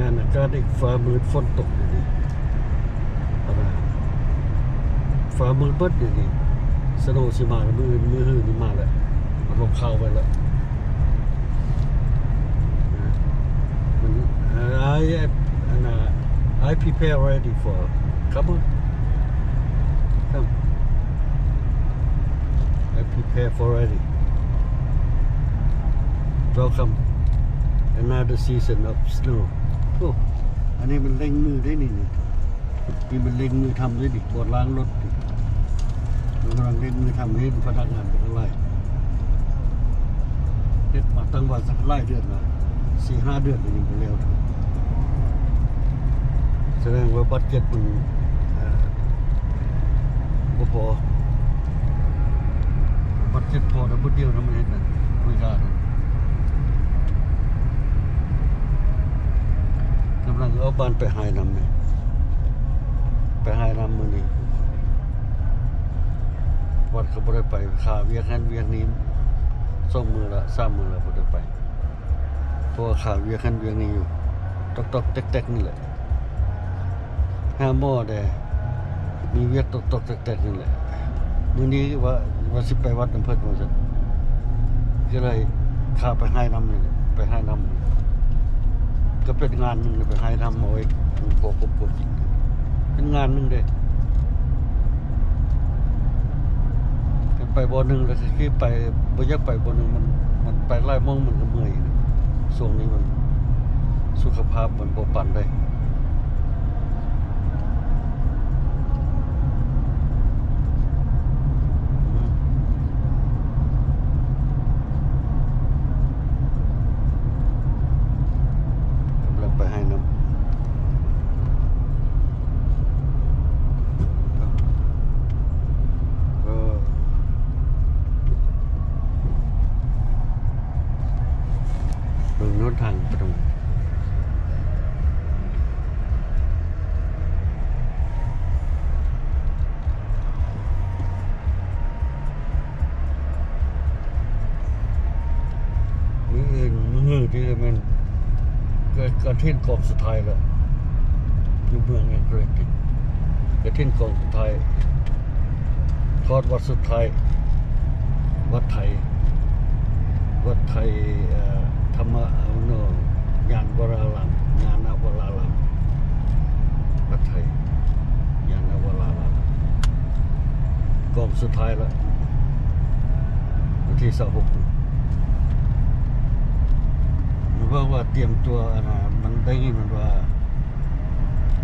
ອາກາດນີ້ຟ້າມືດ ຝົນຕົກຢູ່ນີ້ ອັນນ່າ ຟ້າມືດເບິດຢູ່ນີ້. ສະໂນຊິມາມື້ອື່ນ ມື້ຮືນີ້ມາແລ້ວ ມັນລົງຂ່າວໄວ້ແລ້ວ. ມັນ I ອັນນ່າ I prepare already for, come on, come, I prepare for already. Welcome another season of snow. ໂອ້ ອັນນີ້ມັນເລັ່ງມືໄດ໋ນີ້ ນີ້ ນີ້ມັນເລັ່ງມືທຳເດ້ນີ້ ບ່ອນລ້າງລົດນີ້ ມັນກຳລັງເລັ່ງມືທຳ. ເຫັນພະນັກງານເພິ່ນກະຫຼາຍ ເຮັດມາຕັ້ງວ່າຫຼາຍເດືອນລະ ສີ່ຫ້າເດືອນລະ ຍັງບໍ່ແລ້ວ. ສະແດງວ່າບັດເຈັດມັນ ເອີ ບໍ່ພໍ ບັດເຈັດພໍນະ ບຶດດຽວນະ ມັນເຮັດນະ ອາເມລິການະ. ກຳລັງເອົາບ້ານໄປໄຮ່ນຳນີ້ ໄປໄຮ່ນຳມື້ນີ້ ວັດກະບໍ່ໄດ້ໄປ ຄາວຽກຫັ້ນວຽກນີ້ ສອງມື້ລະ ສາມມື້ລະ ບໍ່ໄດ້ໄປ ເພາະວ່າຄາວຽກຫັ້ນວຽກນີ້ຢູ່ ຕອກໆແຕກໆນີ້ແຫຼະ. ຫາໝໍແດ່ ມີວຽກຕອກໆແຕກໆນີ້ແຫຼະ. ມື້ນີ້ວ່າ ວ່າຊິໄປວັດນຳເພິ່ນວ່າຊັ້ນ ກະເລີຍຂ້າມໄປໄຮ່ນຳນີ້ແຫຼະ ໄປໄຮ່ນຳ ກະເປັນງານໜຶ່ງ ໄປໄຮ່ນຳ ເອົາໄວ້ພໍຄົບພໍກິນ ເປັນງານໜຶ່ງເດ້. ໄປບ່ອນໜຶ່ງແລ້ວຄືໄປ ບໍ່ຢາກໄປບ່ອນໜຶ່ງ ມັນ ມັນໄປຫຼາຍໝ່ອງມັນກະເມື່ອຍ. ຊ່ວງນີ້ມັນ ສຸຂະພາບມັນບໍ່ປານໃດ. ກຳລັງໄປໄຮ່ນຳ ເອີ ເບິ່ງຫົນທາງໄປຕົງ ມື້ອື່ນ ມື້ຮືນີ້ແມ່ນກະ ກະຖິນກອງສຸດທ້າຍແລ້ວ ຢູ່ເມືອງແອງເກີລ ກະຖິນກອງສຸດທ້າຍ ທອດວັດສຸດທ້າຍ ວັດໄທ ວັດໄທ ເອີ ທຳມະ ເອີ ຍານວະລາລາມ ຍານະວະລາລາມ ວັດໄທ ຍານະວະລາລາມ ກອງສຸດທ້າຍລະ ວັນທີຊາວຫົກ ມັນເວົ້າວ່າຕຽມຕົວ ອັນນ່າ ມັນໄດ້ຍິນມັນວ່າ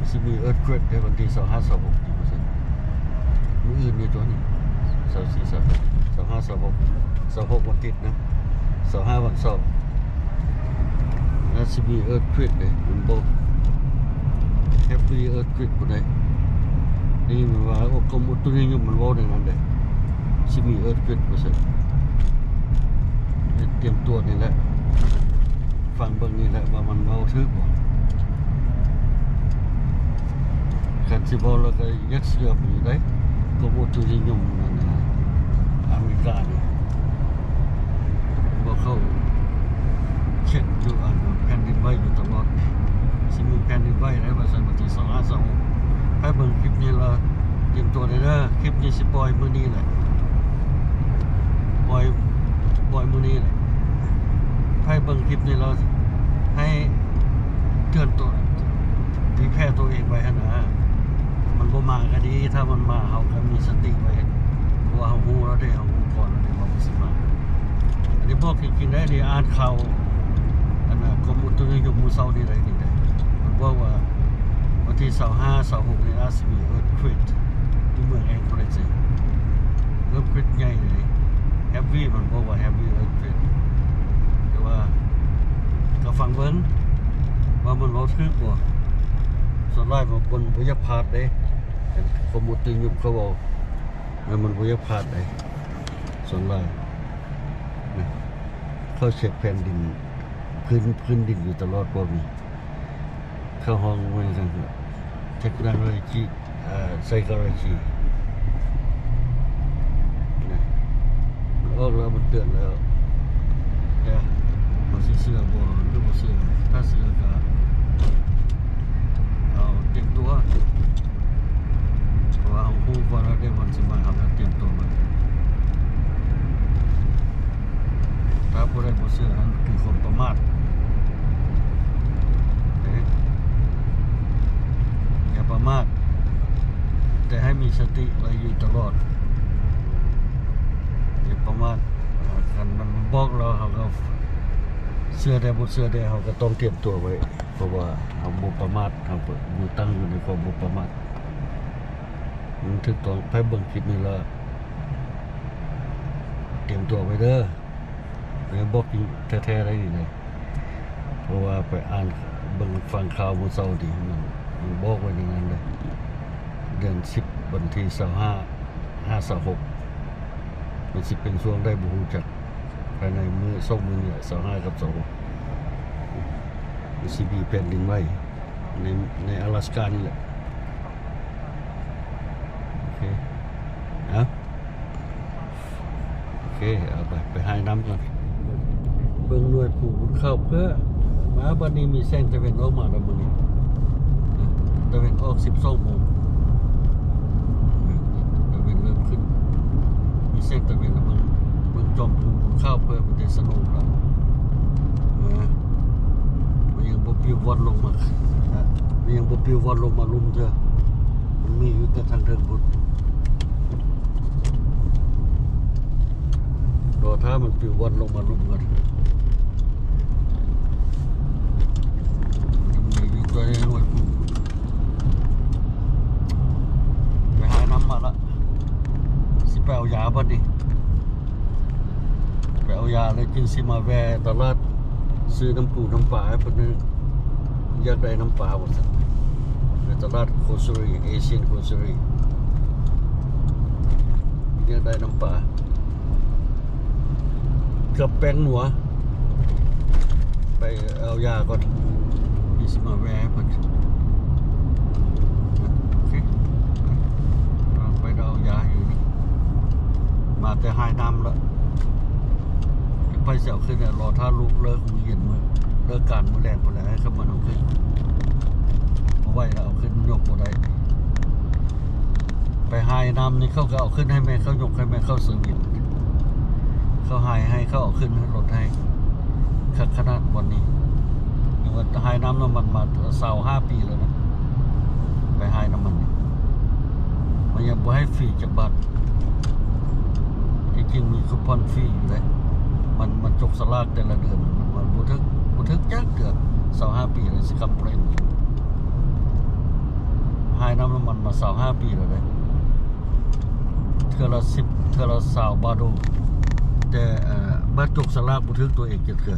ຊິມີເອີດຄວຽກເດ້ ວັນທີຊາວຫ້າ ຊາວຫົກ ນີ້ວ່າຊັ້ນ. ມື້ອື່ນນີ້ຕົວະ ນີ້ ຊາວສີ່ ຊາວຫ້າ ຊາວຫົກ ຊາວຫົກ ວັນທິດນະ ຊາວຫ້າ ວັນເສົາ ອາດຊິມີເອີດຄວຽກເດ້ ມັນບໍ່ heavy earthquake ພຸ້ນໃດ. ນີ້ມັນວ່າ ໂອ້ ກົມອຸຕຸນິຍົມມັນເວົ້າແນວນັ້ນເດ້ ຊິມີເອີດຄວຽກວ່າຊັ້ນ. ຕຽມຕົວນີ້ແຫຼະ ຟັງເບິ່ງນີ້ແຫຼະວ່າມັນເວົ້າຖືກບໍ່. ຄັນຊິເວົ້າແລ້ວກະຢ່າເຊື່ອໄປຢູ່ໃດ໋ ກົມອຸຕຸນິຍົມ ອັນນ່າ ອາເມລິການີ້ ພວກເຂົາເຊັກຢູ່ ອັນ ແຜ່ນດິນໄຫວຢູ່ຕະຫຼອດ ຊິມີແຜ່ນດິນໄຫວໃດ໋ວ່າຊັ້ນ ວັນທີຊາວຫ້າ ຊາວຫົກ. ໃຜເບິ່ງຄລິບນີ້ລະຕຽມຕົວໄດ້ເດີ ຄລິບນີ້ຊິປ່ອຍມື້ນີ້ແຫຼະ ປ່ອຍ ປ່ອຍມື້ນີ້ແຫຼະ. ໃຜເບິ່ງຄລິບນີ້ລະໃຫ້ເຕືອນຕົວ prepare ຕົວເອງໄວ້ຫັ້ນນະ ມັນບໍ່ມາກະດີ ຖ້າມັນມາເຮົາກະມີສະຕິໄວ້ ເພາະວ່າເຮົາຮູ້ແລ້ວເດ້ ເຮົາຮູ້ກ່ອນແລ້ວເດ້ວ່າມັນຊິມາ. ອັນນີ້ບອກຈິງໆໄດ໋ ນີ້ອ່ານຂ່າວ ອັນນ່າ ກົມອຸຕຸນິຍົມມື້ເຊົ້ານີ້ໄດ໋ ນີ້ໄດ໋ ເພິ່ນບອກວ່າ ວັນທີຊາວຫ້າ ຊາວຫົກນີ້ອາດຊິມີເອີດຄວຽກຢູ່ເມືອງແອງເກີລ ເອີດຄວຽກໃຫຍ່ເລີຍ heavy ເພິ່ນບອກວ່າ heavy earthquake ແຕ່ວ່າກະຟັງເບິ່ງວ່າມັນເວົ້າຖືກບໍ່. ສ່ວນຫຼາຍມັນບໍ່ຢາກພາດເດ້ ກົມອຸຕຸນິຍົມເຂົາເວົ້າ ມັນບໍ່ຢາກພາດໃດ໋ ສ່ວນຫຼາຍນະ ເຂົາເຊັກແຜ່ນດິນ ພື້ນ ພື້ນດິນຢູ່ຕະຫຼອດພວກນີ້ ເຂົາຮ້ອງວ່າຈັ່ງຊັ້ນ ເທັກໂນໂລຊີ ເອີ ໄຊໂຄໂລຊີ ນະ ມັນອອກແລ້ວ ມັນເຕືອນແລ້ວ ແຕ່ເຮົາຊິເຊື່ອບໍ່ ຫຼືບໍ່ເຊື່ອ ຖ້າເຊື່ອກະ ສະຕິໄວ້ຢູ່ຕະຫຼອດ ຢ່າປະໝາດ. ຄັນມັນບອກແລ້ວ ເຮົາກໍເຊື່ອແດ່ບໍ່ເຊື່ອແດ່ ເຮົາກໍຕ້ອງຕຽມຕົວໄວ້ ເພາະວ່າເຮົາບໍ່ປະໝາດ ເຮົາຢູ່ ຕັ້ງຢູ່ໃນຄວາມບໍ່ປະໝາດ. ມັນຖືກຕ້ອງ ໃຜເບິ່ງຄລິບນີ້ແລ້ວ ຕຽມຕົວໄວ້ເດີ້. ແມ່ນບອກແທ້ໆໄດ໋ນີ້ນະ ເພາະວ່າໄປອ່ານເບິ່ງຟັງຂ່າວມື້ເຊົ້ານີ້ ມັນ ມັນບອກໄວ້ໃນນັ້ນເດ້ ເດືອນສິບ ວັນທີຊາວຫ້າ ຫາ ຊາວຫົກ ມັນຊິເປັນຊ່ວງໃດບໍ່ຮູ້ຈັກ ພາຍໃນມື້ສອງມື້ນີ້ແຫຼະ ຊາວຫ້າກັບຊາວຫົກ ມັນຊິມີແຜ່ນດິນໄຫວໃນ ໃນອາລາສການີ້ແຫຼະ. ໂອເຄ ເອົາ ໂອເຄ ເອົາໄປ ໄປຫາຍນ້ຳກ່ອນ. ເບິ່ງໜ່ວຍພູຂາວເຜືອ ມາບັດນີ້ມີແສງຕາເວັນອອກມາແລ້ວມື້ນີ້ ຕາເວັນອອກສິບສອງໂມງ ຕາເວັນເລີ່ມຂຶ້ນ ມີແສງຕາເວັນແລ້ວ. ເບິ່ງ ເບິ່ງຈອມພູຂາວເຜືອ ມີແຕ່ສະໂນລະ ເອີ ມັນຍັງບໍ່ປິວວ່ອນລົງມາ ມັນຍັງບໍ່ປິວວ່ອນລົງມາລຸ່ມເທື່ອ ມັນມີຢູ່ແຕ່ທາງເທິງພຸ້ນ. ລໍຖ້າມັນປິວວ່ອນລົງມາລຸ່ມກ່ອນ. ມັນມີຢູ່ຕົວໃນໜ່ວຍພູ ໄປຫາຍນ້ຳມາລະ ຊິໄປເອົາຢາບັດນີ້ ໄປເອົາຢາແລ້ວຈຶ່ງຊິມາແວ່ຕະຫຼາດ ຊື້ນ້ຳປູນ້ຳປາໃຫ້ເພິ່ນ ຢາກໄດ້ນ້ຳປາວ່າຊັ້ນ ໃນຕະຫຼາດໂກເຊີຣີ ເອຊຽນໂກເຊີຣີ ຢາກໄດ້ນ້ຳປາກັບແປ້ງນົວ. ໄປເອົາຢາກ່ອນ ຊິມາແວ່ໃຫ້ເພິ່ນ. ໂອເຄ ກຳລັງໄປເອົາຢາຢູ່ນີ້ ມາແຕ່ຫາຍນ້ຳລະ ໄປຊິເອົາຂຶ້ນ ລໍຖ້າລູກເລີກໂຮງຮຽນມື້ ເລີກການມື້ແລງພຸ້ນແຫຼະ ໃຫ້ເຂົາມາເອົາຂຶ້ນ ບໍ່ໄຫວລະ ເອົາຂຶ້ນຍົກບໍ່ໄດ້. ໄປຫາຍນ້ຳນີ້ ເຂົາກໍເອົາຂຶ້ນໃຫ້ແມ່ເຂົາຍົກ ໃຫ້ແມ່ເຂົາເຊີວິດ ເຂົາຫາຍໃຫ້ ເຂົາເອົາຂຶ້ນໃຫ້ລົດໃຫ້ ຄັກຂະໜາດບ່ອນນີ້. ຍັງວ່າຫາຍນ້ຳນ້ຳມັນມາຊາວຫ້າປີແລ້ວນະ ໄປຫາຍນ້ຳມັນນີ້ ມັນຍັງບໍ່ໃຫ້ຟຣີຈັກບາດ. ທີ່ຈິງມີຄູປອນຟຣີຢູ່ເດ້ ມັນ ມັນຈົກສະຫຼາກແຕ່ລະເດືອນ ມັນບໍ່ຖືກ ບໍ່ຖືກຈັກເທື່ອ ຊາວຫ້າປີແລ້ວ ຊິຄຳເພລນ ຫາຍນ້ຳ ນ້ຳມັນມາຊາວຫ້າປີແລ້ວເດ້ ເທື່ອລະສິບ ເທື່ອລະຊາວບາໂດ ແຕ່ ເອີ ມາຈົກສະຫຼາກບໍ່ຖືກຕົວເອງຈັກເທື່ອ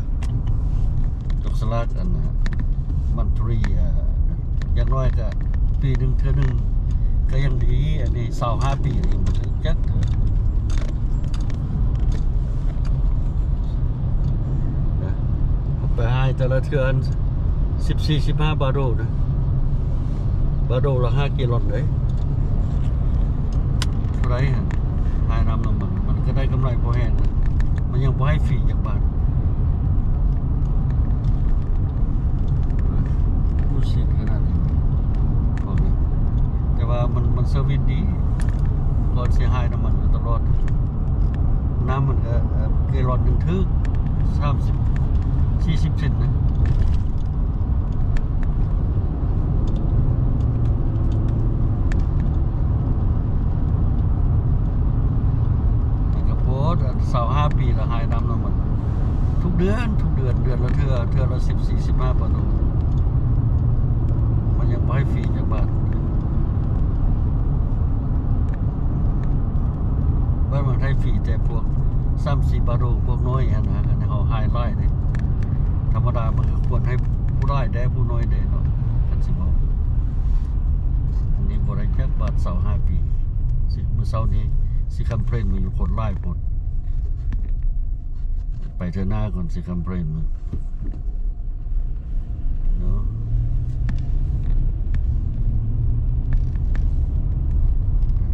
ຈົກສະຫຼາກອັນ ມັນທຣີ ເອີ ຢ່າງໜ້ອຍກະປີໜຶ່ງເທື່ອໜຶ່ງກະຍັງດີ ອັນນີ້ຊາວຫ້າປີນີ້ບໍ່ຖືກຈັກເທື່ອ. ໄປຫາຍແຕ່ລະເທື່ອສິບສີ່ ສິບຫ້າບາໂດນະ ບາໂດລະຫ້າເກລອນເດ້. ເທົ່າໃດຫັ້ນ ຫາຍນ້ຳ ນ້ຳມັນ ມັນກໍໄດ້ກຳໄລພໍແຮງ ມັນຍັງບໍ່ໃຫ້ຟຣີຈັກບາດ. ຜູ້ຊິດຂະໜາດນີ້ ພວກນີ້ ແຕ່ວ່າມັນ ມັນເຊີວິດດີ ກ່ອນຊິຫາຍນ້ຳມັນຢູ່ຕະຫຼອດ. ນ້ຳມັນກໍ ເອີ ເກລອນໜຶ່ງຖືກ ສາມສິບ ສີ່ສິບເຊັນນະ. ມັນກໍໂພດ ອັນຊາວຫ້າປີລະຫາຍນ້ຳ ນ້ຳມັນ ທຸກເດືອນ ທຸກເດືອນ ເດືອນລະເທື່ອ ເທື່ອລະສິບສີ່ ສິບຫ້າບາໂດ ມັນຍັງບໍ່ໃຫ້ຟຣີຈັກບາດ. ບ້ານເມືອງໄທຟຣີແຕ່ພວກສາມສີ່ບາໂດ ພວກນ້ອຍຫັ້ນນະ ອັນນີ້ເຮົາຫາຍຫຼາຍເດ້. ທຳມະດາມັນກໍຄວນໃຫ້ຜູ້ຫຼາຍແດ່ ຜູ້ນ້ອຍແດ່ເນາະ ຄັນຊິເວົ້າ. ອັນນີ້ບໍ່ໄດ້ຈັກບາດ ຊາວຫ້າປີ ຊິ ມື້ເຊົ້ານີ້ຊິຄຳເພລນມາຢູ່ ຄົນຫຼາຍໂພດ. ໄປເທື່ອໜ້າກ່ອນຊິຄຳເພລນມາເນາະ.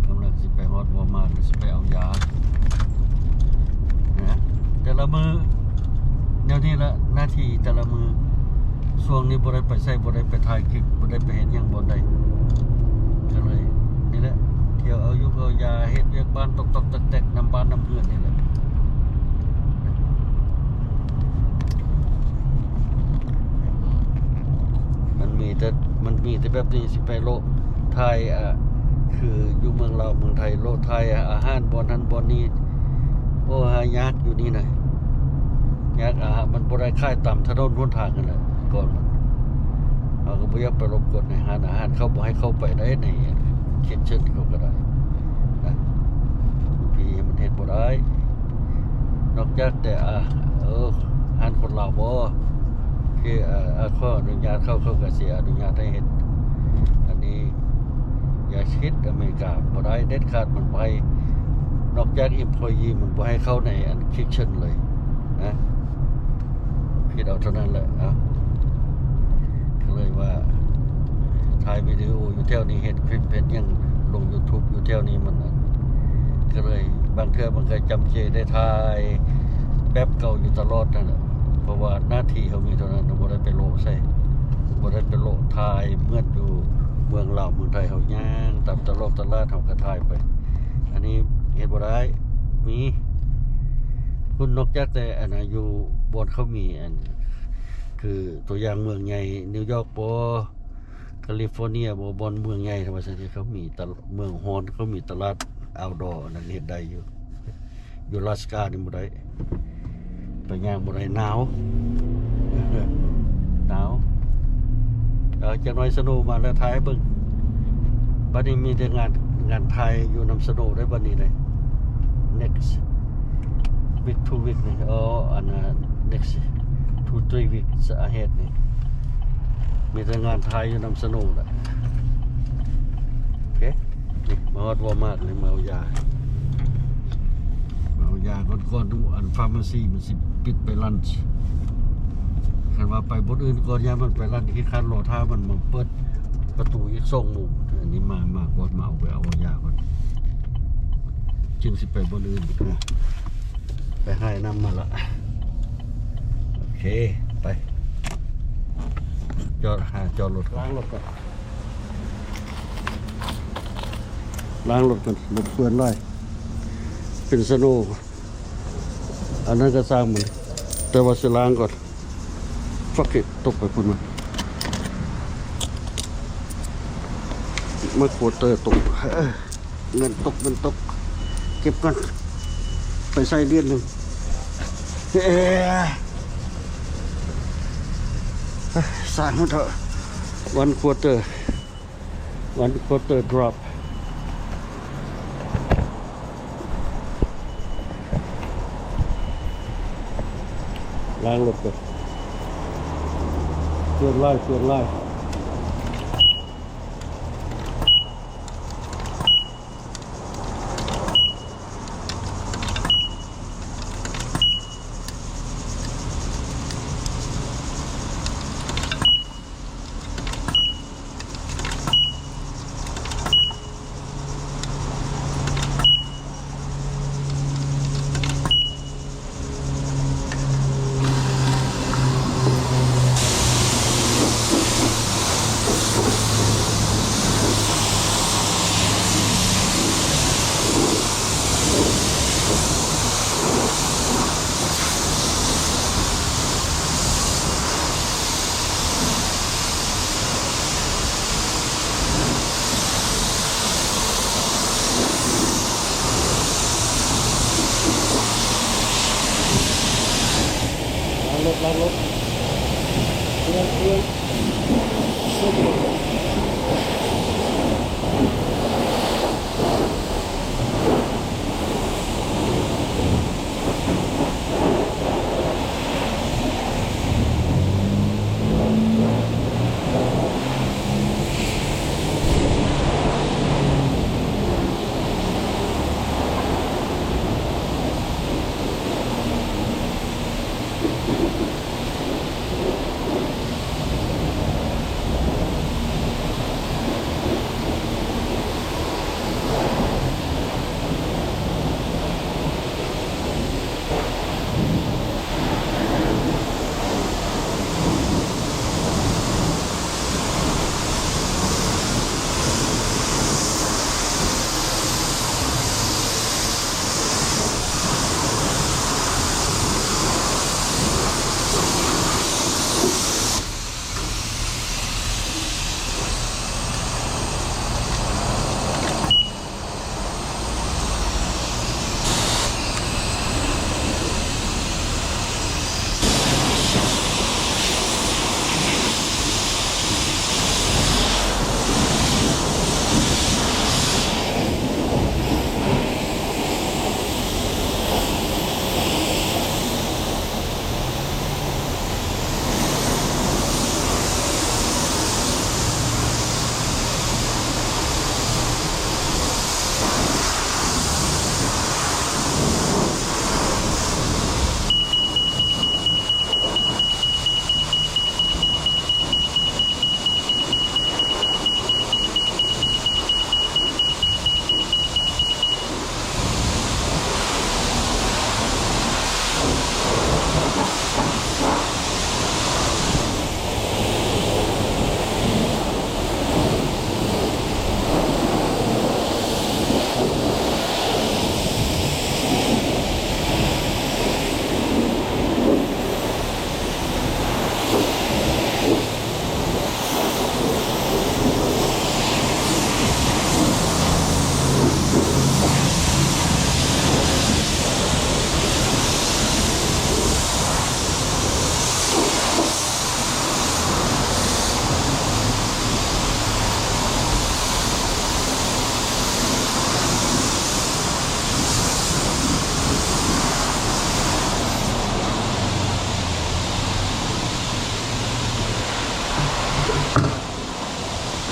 ກຳລັງຊິໄປຮອດວໍມາດ ຊິໄປເອົາຢານະ ແຕ່ລະມື້ແນວນີ້ລະ ໜ້າທີ່ແຕ່ລະມື້. ຊ່ວງນີ້ບໍ່ໄດ້ໄປໃສ ບໍ່ໄດ້ໄປຖ່າຍຄລິບ ບໍ່ໄດ້ໄປເຮັດຫຍັງບ່ອນໃດ ກໍເລີຍນີ້ແຫຼະ ທ່ຽວເອົາຢູ່ເອົາຢາ ເຮັດວຽກບ້ານຕອກໆແຕກໆ ນຳບ້ານນຳເຮືອນນີ້ແຫຼະ. ມັນມີແຕ່ ມັນມີແຕ່ແບບນີ້ ຊິໄປໂລະຖ່າຍ ເອີ ຄືຢູ່ເມືອງລາວເມືອງໄທ ເລາະຖ່າຍອາຫານບ່ອນຫັ້ນບ່ອນນີ້ ໂອ້ ຫາຍາກຢູ່ນີ້ນະ ຍາກ. ອາຫານມັນບໍ່ໄດ້ຂາຍຕາມຖະໜົນຫົນທາງຫັ້ນແຫຼະ ກ່ອນມັນ ເຮົາກໍບໍ່ຢາກໄປລົບກວນໃນຮ້ານອາຫານ ເຂົາບໍ່ໃຫ້ເຂົ້າໄປໄດ້ໃນເຂດເຊີນເຂົາກໍໄດ້ນະ ຢູ່ພີ້ມັນເຮັດບໍ່ໄດ້ ນອກຈາກແຕ່ ອາ ເອີ ຮ້ານຄົນລາວບໍ່ ຄື ເອີ ອາ ຂໍອະນຸຍາດເຂົາ ເຂົາກໍຊິອະນຸຍາດໃຫ້ເຮັດ. ອັນນີ້ຢ່າຄິດ ອາເມລິກາບໍ່ໄດ້ເດັດຂາດ ມັນບໍ່ໃຫ້ ນອກຈາກ employee ມັນບໍ່ໃຫ້ເຂົ້າໃນອັນ kitchen ເລີຍນະ ຄິດເອົາເທົ່ານັ້ນແຫຼະ. ເອົາ ກໍເລີຍວ່າຖ່າຍວິດີໂອຢູ່ແຖວນີ້ ເຮັດຄລິບເຮັດຫຍັງລົງ YouTube ຢູ່ແຖວນີ້ ມັນ ກໍເລີຍບາງເທື່ອມັນກໍຈຳເຈໄດ້ຖ່າຍແບບເກົ່າຢູ່ຕະຫຼອດນັ້ນແຫຼະ ເພາະວ່າໜ້າທີ່ເຮົາມີເທົ່ານັ້ນ ເຮົາບໍ່ໄດ້ໄປເລາະໃສ ບໍ່ໄດ້ໄປເລາະຖ່າຍເໝືອນຢູ່ເມືອງລາວເມືອງໄທ ເຮົາຍ່າງຕາມຕະຫຼອກຕະຫຼາດ ເຮົາກໍຖ່າຍໄປ. ອັນນີ້ເຮັດບໍ່ໄດ້ ມີ ຄຸນ ນອກຈາກແຕ່ອັນນະ ຢູ່ບ່ອນເຂົາມີອັນ ຄືຕົວຢ່າງເມືອງໃຫຍ່ນິວຢອກບໍ ຄາລີຟໍເນຍບໍ ບ່ອນເມືອງໃຫຍ່ ວ່າຊັ້ນ ທີ່ເຂົາມີຕະ ເມືອງຮ້ອນ ເຂົາມີຕະຫຼາດ outdoor ອັນນັ້ນເຮັດໄດ້ຢູ່. ຢູ່ອາລາສການີ້ບໍ່ໄດ້ ໄປຍ່າງບໍ່ໄດ້ ໜາວ ໜາວ. ເອົາ ຈັກໜ້ອຍສະໂນມາແລ້ວ ຖ່າຍໃຫ້ເບິ່ງ. ບັດນີ້ມີແຕ່ງານ ງານຖ່າຍຢູ່ນຳສະໂນເດ້ ບັດນີ້ເດ້ next week two week ນີ້ ເອີ ອັນ next two three weeks ahead ນີ້ ມີແຕ່ງານຖ່າຍຢູ່ນຳສະໂນແຫຼະ. ໂອເຄ ນີ້ມາຮອດວໍມາດເລີຍ ມາເອົາຢາ ມາເອົາຢາກ່ອນ ກ່ອນອັນ pharmacy ມັນຊິປິດໄປ lunch. ຄັນວ່າໄປບ່ອນອື່ນກ່ອນ ຢ້ານມັນໄປ lunch ຂີ້ຄ້ານລໍຖ້າມັນມາເປີດປະຕູອີກສອງໂມງ. ອັນນີ້ມາ ມາກ່ອນ ມາເອົາ ໄປເອົາຢາກ່ອນ ຈຶ່ງຊິໄປບ່ອນອື່ນນະ. ໄປຫານ້ຳມາລະ. ໂອເຄ ໄປ ຈອດ ຫາຈອດລົດ ລ້າງລົດກ່ອນ ລ້າງລົດກ່ອນ ລົດເປື້ອນຫຼາຍ ເປັນສະໂນ. ອັນນັ້ນກໍຊ່າງມັນ ແຕ່ວ່າຊິລ້າງກ່ອນ. Fuck it ຕົກໄປພຸ້ນມັນ ມາ quarter ຕົກ ເອີ ເງິນຕົກ ເງິນຕົກ ເກັບກ່ອນ ໄປໃສ່ຫຼຽນໜຶ່ງ. ເອີ ຊ່າງມັນເຖາະ one quarter one quarter drop. ລ້າງລົດກ່ອນ ເປື້ອນຫຼາຍ ເປື້ອນຫຼາຍ.ລ້າງລົດ ລ້າງລົດ ເຄື່ອງ ເຄື່ອງ.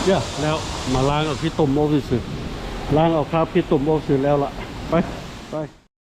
ເຈົ້າ ແລ້ວມາລ້າງເອົາຂີ້ຕົມອອກຊື່ໆ ລ້າງເອົາຄາບຂີ້ຕົມອອກຊື່ແລ້ວລະ ໄປ ໄປ.